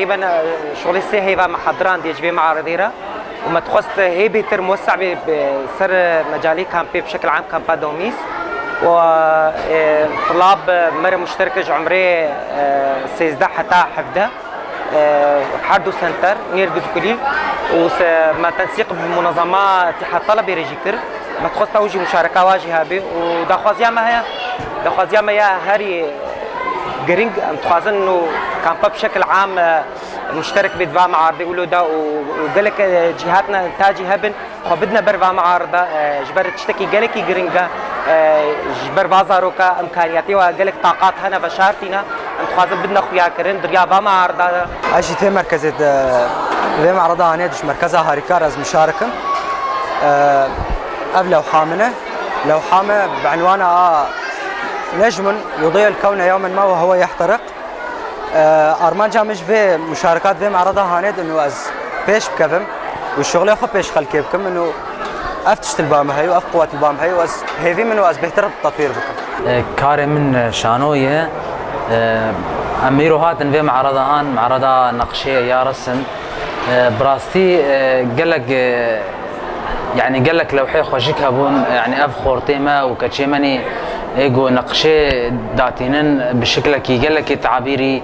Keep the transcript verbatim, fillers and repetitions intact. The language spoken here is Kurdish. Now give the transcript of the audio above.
Ben, e, şolê sê heyva me hedirandiye ji vê mearidê re û me dixwest hê bêtir muwesse'bê bi ser, e, mecalê kampê bi şekil am kampa Domîs û, e, tilab, e, me re muşterek ji umrê, e, sêzdeh heta hevdeh, e, her du senter, Nêrgiz Kulîl û se-, me tensîq bi munezema Tîha Talebê re jî kir. Me dixwest ew jî muşareka wa jî hebê û daxwaziya me heye. Daxwaziya me ya herî giring, em dixwazin û kampa bi şekil am, e, muşterek bê di va mearidê wilo de û, û gelek, e, cîhatna tacî hebin, xwe bidine ber va mearida, e, ji ber tiştekî gelekî giring e, e, ji ber va zaroka imkaniyatê wa gelek taqat hene veşartîne, em dixwazin bidine xuyakirin di riya va mearida de. Ez jî vê merkezê de, vê mearida hanê ji merkeza harîkar ez muşarik im. E, ev lewha min e. Lewha me bi enwana a Necmun yudî'ul kewne yewmen ma ve huwe yehterik. E, armanca min ji vê muşarikat, vê mearada hanê din û ez pêş bikevim û şixulê xwe pêş xelkê bikim min û ev tişt li ba min heye û ev quwet li ba min heye û ez hêvî min û ez bêhtir tetwîr bikim. E, karê min, e, şano ye. E, em îro hatin vê mearada han, mearada neqşê ya resim. E, bi rastî, e, gelek, e, yanî gelek lewhê xweşik hebûn, yanî ev xortê me û keçê me nî ê ku neqşê datînin bi şiklekî gelekî tabîrî.